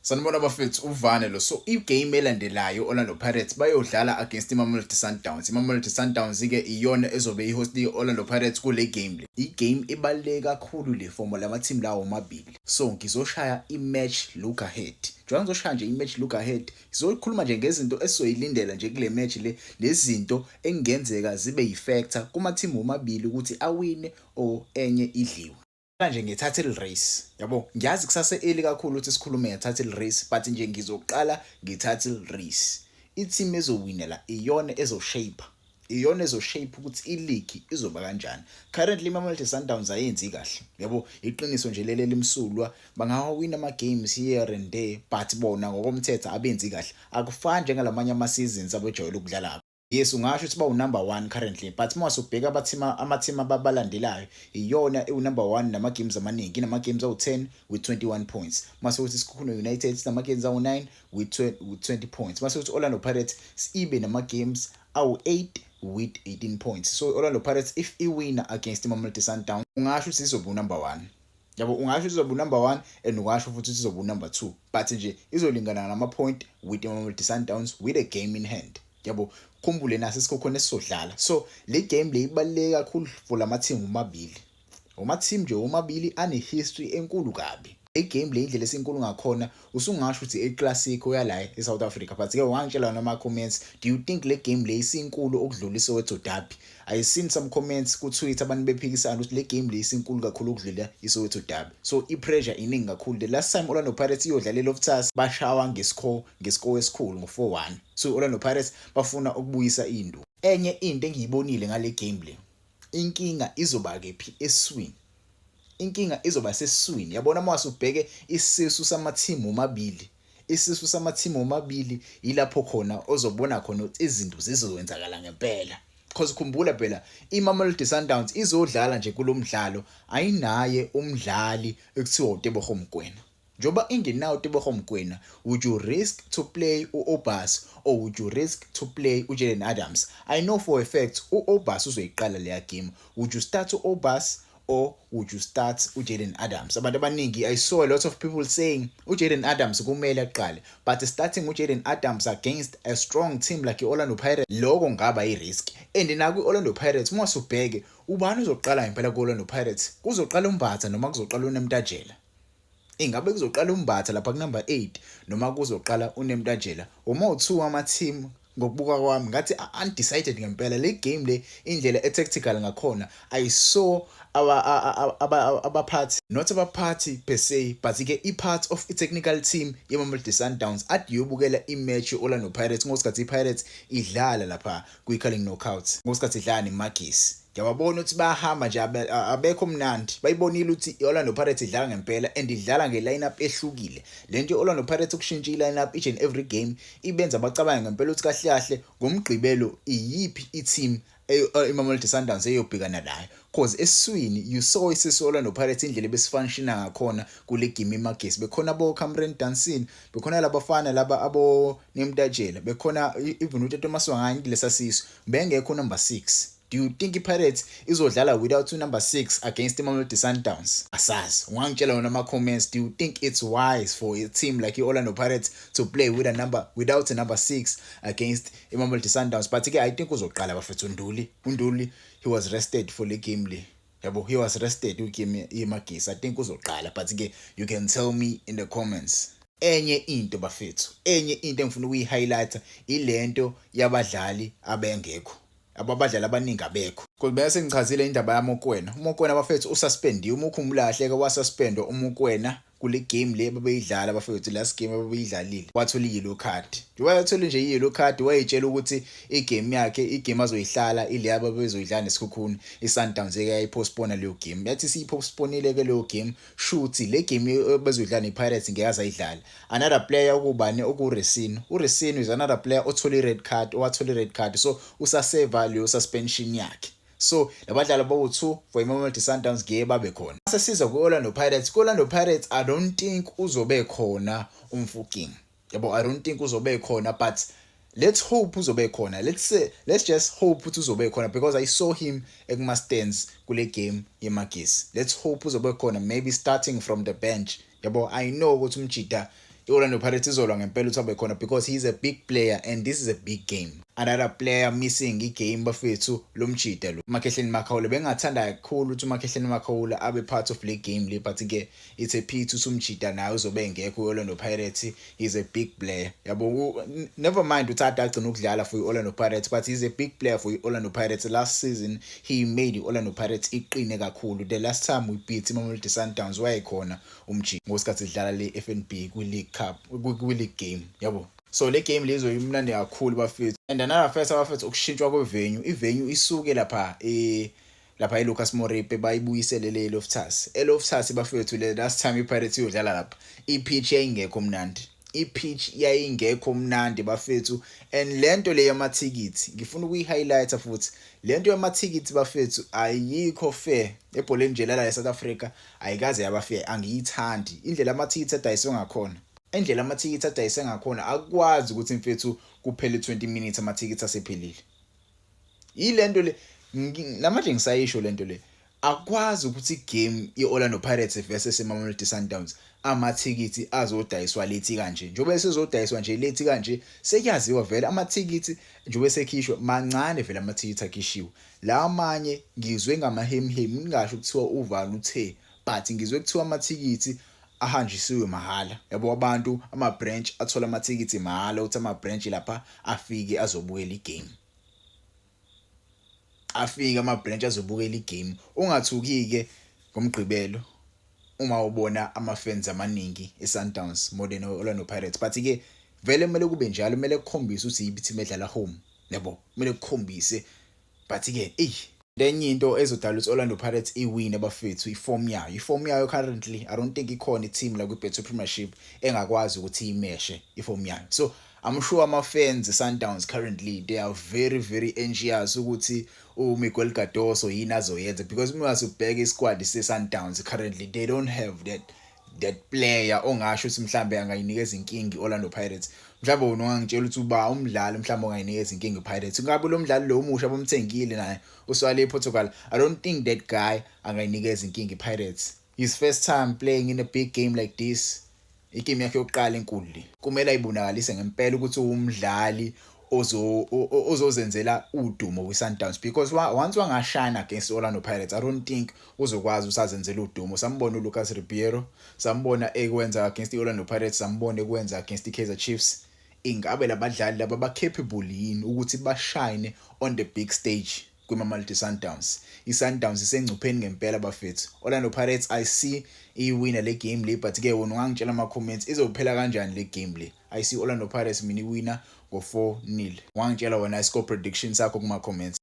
Sanibona bafethu, uvane lo. So igame elandelayo, Orlando Pirates bayodlala against iMamelodi Sundowns. IMamelodi Sundowns ke iyona ezobe ihost iOrlando Pirates kule game le. Igame ibaluleke kakhulu le for lama team lawo omabili. So ngizoshaya i-match look ahead. Njengoba ngizoshaya nje i-match look ahead, ngizokhuluma nje ngezinto esizoyilindela nje kule match le, nezinto engenzeka zibe yi-factor kuma team omabili ukuthi awine or enye idliwe. Nje nge-title race, yabo, ngiyazi kusase early kakhulu ukuthi sikhulume nge-title race, but nje ngizoqala nge-title race. I-team ezowina la iyona ezoshape, iyona ezoshape ukuthi i-league izoba kanjani. Currently iMamelodi Sundowns ayenzi kahle, yabo, iqiniso nje leli limsulwa. Bangawina ama games here and there, but bona ngokomthetho abenzi kahle, akufani njengalamanye ama seasons abejwayele ukudlala. Yes, ungasho ukuthi bawu number 1 currently, but uma usubheka abateam, ama-team ababalandelayo, iyona ewu number 1 nama games amaningi, inama games awu10 with 21 points. Mase uthi Sekhukhune United sinama games awu9 with 20 points. Mase uthi Orlando Pirates ibe nama games awu8 with 18 points. So Orlando Pirates, if iwina against iMamelodi Sundowns, ungasho ukuthi izoba number 1, yabo, ungasho ukuthi izoba number 1 and ungasho futhi ukuthi izoba number 2, but nje izolingana nama point with iMamelodi Sundowns with a game in hand, yabo. Khumbule naso iSekhukhune esizodlala. So le game le ibaluleke kakhulu for lama team omabili, oma team nje omabili ane history enkulu kabi. Igame le, indlela esinkulu ngakhona, usungasho ukuthi iclassico yala eSouth Africa, but ke wangitshela nama comments, do you think le game le isinkulu okudlula iSoweto derby? I seen some comments ku Twitter, abantu bephikisana ukuthi le game le isinkulu kakhulu ukudlula iSoweto derby. So i-pressure iningi kakhulu. The last time Orlando Pirates iyodlala eLoftus, bashawa ngescore esikhulu ngo-4-1. So Orlando Pirates bafuna ukubuyisa induku. Enye into engiyibonile ngale game le, inkinga izoba kephi? Eswini. Inkinga izoba sesiswini, yabona. Uma usubheke isisu sama-team omabili, isisu sama-team omabili, yilapho khona ozobona khona ukuthi izinto zizokwenzakala ngempela, because khumbula phela iMamelodi Sundowns izodlala nje kulomdlalo ayinaye umdlali ekuthiwa uTebogo Mokoena. Njoba ingenawo uTebogo Mokoena, would you risk to play uAubaas or would you risk to play uJayden Adams? I know for a fact uAubaas uzoyiqala leya game. Would you start uAubaas or would you start uJayden Adams? Abantu abaningi, I saw a lot of people saying uJayden Adams kumele aqale, but starting uJayden Adams against a strong team like iOrlando Pirates, lokho ngaba i-risk. And naku iOrlando Pirates, uma usubheke ubani uzoqala ngempela ku-Orlando Pirates, kuzoqala uMbatha noma kuzoqala uNemtajela? Ingabe kuzoqala uMbatha lapha ku number 8 noma kuzoqala uNemtajela? Uma u2 ama team, ngokubuka kwami ngathi undecided ngempela. Le game le, indlela e-tactical ngakhona, I saw abaphathi, not abaphathi per se, but ke i-part of i-technical team ye-Mamelodi Sundowns ade iyobukela i-match ye-Orlando Pirates ngosikhathi i-Pirates idlala lapha kwi-Carling Knockout, ngosikhathi idlala neMagesi. Ngiyababona ukuthi bayahamba nje, abekho mnandi. Bayibonile ukuthi i-Orlando Pirates idlala ngempela and idlala nge-lineup ehlukile. Lento i-Orlando Pirates ukushintsha i-lineup each and every game ibenza bacabange ngempela ukuthi kahle kahle ngoMgqibelo iyiphi i-team iMamelodi Sundowns eyobhekana nayo, cause esiswini you saw isisu Orlando Pirates indlela ebesifunctiona ngakhona kule game eMagesi. Bekhona abo Cameron Dansin, bekhona labafana laba abo Nemtajela, bekhona even uTito Maswanganyi kulesa sisu, bengekho number 6. Do you think iPirates izodlala without number 6 against iMamelodi Sundowns? Asazi, ungangitshela wona ama comments. Do you think it's wise for a team like iOrlando Pirates to play with a number without a number 6 against iMamelodi Sundowns? But ke I think uzoqala bafethu uNduli. UNduli, he was rested for le game le, yabo. He was rested kwi-game yeMagesi. I think uzoqala, but ke you can tell me in the comments. Enye into bafethu, enye into engifuna ukuyi-highlight, ilento yabadlali abengekho, ababadlali abaningi abekho. Bese ngichazile indaba yaMokwena. UMokwena bafethu ususpendiwe. Uma ukhumbula kahle ke, wasuspendwa uMokwena kule game le babeyidlala bafethu, last game ababeyidlalile, wathola i-yellow card. Njengoba yathole nje i-yellow card, wayetshela ukuthi igame yakhe, igame azoyihlala ile ababezoyidlala neSekhukhune, iSundowns ke yayipostpone leyo game. Yathi siyipostponile ke leyo game, shuthi le game bezoyidlala nePirates ngeke azayidlala. Another player okubani? OkuResino. UResino is another player othola i-red card, owathola i-red card, so usaseva leyo suspension yakhe. So labadlali abawu-2 for iMamelodi Sundowns ngeke babe khona. Sesiza ku-Orlando Pirates. Ku-Orlando Pirates, I don't think uzobe khona uMofokeng, yabo. I don't think uzobe khona, but let's hope uzobe khona. Let's say, let's just hope ukuthi uzobe khona, because I saw him ekuma stands kule game yeMagesi. Let's hope uzobe khona, maybe starting from the bench, yabo. I know ukuthi umjida I-Orlando Pirates izolwa ngempela ukuthi abe khona because he's a big player and this is a big game. Another player missing igame, bafethu, lo mjida lo, Makhehleni Makhaula. Bengathanda kakhulu ukuthi uMakhehleni Makhaula abe part of le game le, but ke it's a pity ukuthi umjida naye uzobe engekho. I-Orlando Pirates is a big player, yabo. Never mind ukuthi ade agcina ukudlala for i-Orlando Pirates, but he's a big player for i-Orlando Pirates. Last season he made i-Orlando Pirates iqine kakhulu. The last time we beat iMamelodi Sundowns, wayekhona umjida ngosikhathi sidlala le FNB kwi-League Cup, kwi-league game, yabo. So le game lezo imnandi kakhulu, bafethu. And another first, bafethu, ukushintshwa kwevenue. Ivenue isuke lapha eLucas Moripe, bayibuyisele le Loftus, eLoftus, bafethu. Le last time iPirates iyodlala lapha, ipitch yayingekho mnandi, ipitch yayingekho mnandi, bafethu. And lento le yamathikithi ngifuna ukuyi-highlighta futhi. Lento yamathikithi, bafethu, ayikho fair ebholeni nje lala eSouth Africa, ayikaze yaba fair. Angiyithandi indlela amathikithi adayiswe ngakhona, indlela amathikithi adayise ngakhona. Akwazi ukuthi, mfethu, kuphele 20 minutes amathikithi asephelile. Yilento le namanje ngisayisho lento le, akwazi ukuthi igame yeOrlando Pirates versus iMamelodi Sundowns amathikithi azodayiswa late kanje, njengoba sezodayiswa nje late kanje. Sekuyaziwa vele amathikithi njengoba sekhishwa mancane vele amathikithi akhishiwe. La amanye ngizwe ngamahemhem, ngingasho kuthiwa uvalo uthe, but ngizwe kuthiwa amathikithi ahanjisiwe mahhala, yabo. Abantu ama-branch athola amathikithi mahhala, ukuthi ama-branch lapha afike azobukela igame, afike ama-branch azobukela igame. Ungathuki-ke ngoMgqibelo uma ubona ama-fans amaningi e-Sundowns more than Orlando Pirates, but-ke vele kumele kube njalo, kumele kukhombise ukuthi yiphi team edlala home, yabo, kumele kukhombise. But-ke eyi, lenye into ezodala ukuthi Orlando Pirates iwine, bafethu, iform yayo. Iform yayo currently, I don't think ikhona i-team la kwi-Betway Premiership engakwazi ukuthi imeshe iform yayo. So I'm sure ama-fans Sundowns currently, they are very, very anxious ukuthi uMiguel Cardoso yini azoyenza, because uma ubheka isquad se-Sundowns currently, they don't have that player ongasho ukuthi mhlambe angayinikeza inkinga i-Orlando Pirates. Mhlawumbe wena ungangitshela ukuthi uba umdlali mhlawumbe ongayinikeza inkinga i-Pirates. Ngabe lo mdlali lo omusha abamthengile naye uswale ePortugal, I don't think that guy angayinikeza inkinga i-Pirates. His first time playing in a big game like this, igame yakhe yokuqala enkulu le, kumele ayibonakalise ngempela ukuthi uwumdlali ozozenzela udumo kwi-Sundowns, because once wangashine against Orlando Pirates, I don't think uzokwazi usazenzela udumo. Sambona uLucas Ribeiro, sambona ekwenza against i-Orlando Pirates, sambona ekwenza against i-Kaizer Chiefs. Ingabe labadlali laba ba-capable yini ukuthi bashine on the big stage kwiMamelodi Sundowns? I-Sundowns isengcupheni ngempela, bafethu. Orlando Pirates, I see iwina le game le, but ke wena ungangitshela ama comments, izophela kanjani le game le? I see Orlando Pirates mina iwina ngo-4-0. Ungangitshela wena i-score prediction sakho kuma comments.